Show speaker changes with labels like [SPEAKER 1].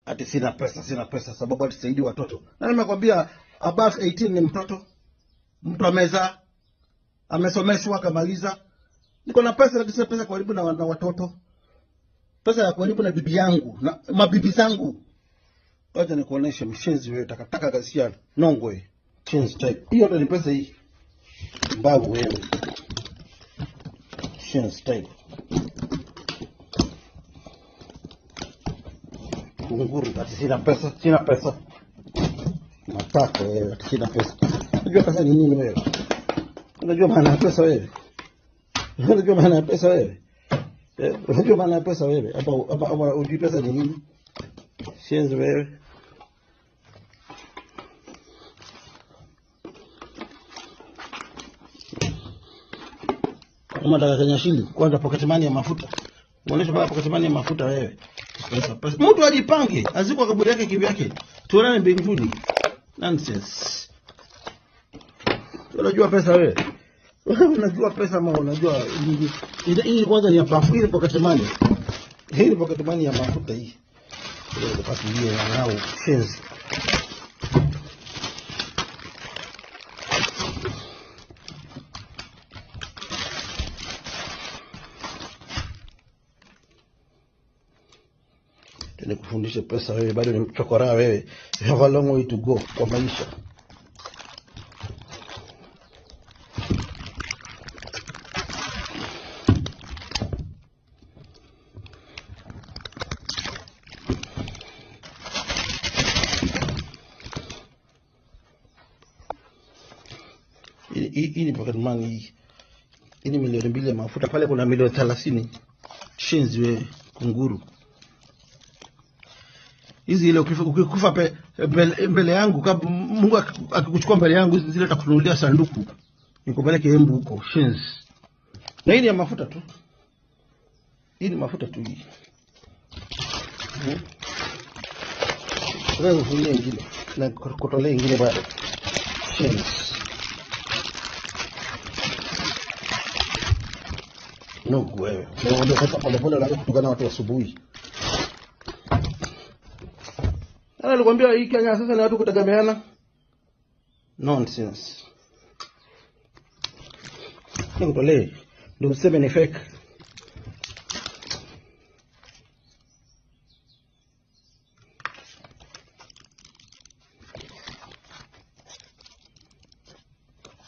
[SPEAKER 1] Ati sina pesa, sina pesa sababu ati saidi watoto. Na nimekwambia above 18 ni mtoto. Mtu amezaa, amesomeshwa akamaliza. Niko na pesa lakini sina pesa kuharibu na watoto. Pesa ya kuharibu na bibi yangu, na mabibi zangu. Wacha nikuoneshe mshenzi wewe, takataka kasia nongwe. Shenzi type. Hiyo ndio ni pesa hii. Mbavu wewe. Shenzi type. Kunguru, ati sina pesa, sina pesa. Matako wewe, ati sina pesa. Unajua pesa ni nini wewe? Unajua maana ya pesa wewe? Unajua maana ya pesa wewe? Unajua maana ya pesa wewe? Hapa hapa hujui pesa ni nini? Shenzi wewe. Kama nataka Kenya shilling, kwanza pocket money ya mafuta. Muoneshe baba pocket money ya mafuta wewe. Pesa, pesa. Mtu ajipange, azikwa kaburi yake kivyake. Tuonane mbinguni. Nonsense. Unajua pesa wewe? Unajua pesa ama unajua nini? Hii kwanza ni ya mafuta, hii ni pocket money. Hii ni pocket money ya mafuta hii. Ndio basi hiyo ya nao shenzi. Nikufundishe pesa wewe, bado ni mchokoraa wewe. You have a long way to go kwa maisha. Hii ni pocket money hii. Hii ni milioni 2 ya mafuta, pale kuna milioni 30. Shenzi wewe, kunguru. Hizi ile ukikufa mbele yangu, kama Mungu akikuchukua mbele yangu, hizi zile atakununulia sanduku. Nikupeleke Embu huko, shenzi. Na hii ni ya mafuta tu. Hii ni mafuta tu hii. Sasa ufungie ingine na kutolea ingine bado. Shenzi. No wewe. Ndio sasa pole pole unaanza kutukana watu asubuhi. Ana nilikwambia hii Kenya sasa ni watu kutegemeana. Nonsense. Nikutolee. Ndio useme ni fake.